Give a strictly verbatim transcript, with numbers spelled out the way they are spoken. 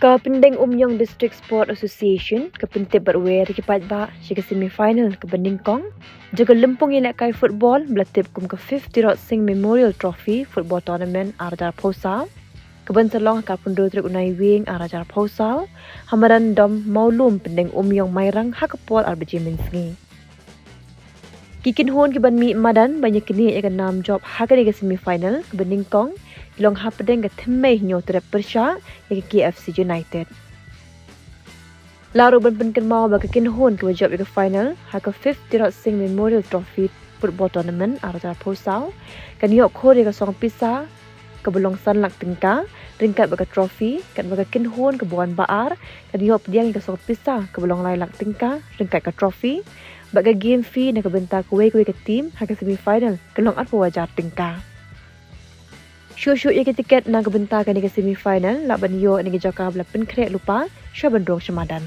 Ka Pyndengumiong District Sport Association ka pyntip bad wer ïa ki paidbah sha ka semi final kaba nyngkong jong ka lympung ïalehkai football ba la tip kum ka Fifth Tirot Sing Memorial Trophy Football Tournament ar hajar arphew saw, kaban sa long ha ka arphew hynriew tarik u Naiwieng ar hajar arphew saw, ha madan Dom Mawlum, Pyndengumiong, Mairang, ha ka por ar baje mynsngi. Ki kynhun kiban mih madan ban ïaknieh ïa ka nam jop ha kane ka semi final kaba nyngkong ki long hapdeng ka thymmei hynñiewtrep pyrshah ïa ka K F C United. Lah ruh ban pynkynmaw ba ka kynhun kaba jop ïa ka final ha ka Fifth Tirot Sing Memorial Trophy Football Tournament ar hajar arphew saw kan ïoh khur ïa ka song pisa kaba long san lak tyngka ryngkat bad ka trophy, katba ka kynhun kaba wan ba ar kan ïoh pdiang ïa ka song pisa kaba long lai lak tyngka ryngkat ka trophy, bad ka game fee na ka bynta kawei kawei ka team ha ka semi final kan long arphew hajar tyngka. Shuh shuh ïa ki tiket na ka bynta kane ka semi final lah ban ïoh na ki jaka ba la pynkhreh lypa sha ban rung sha madan.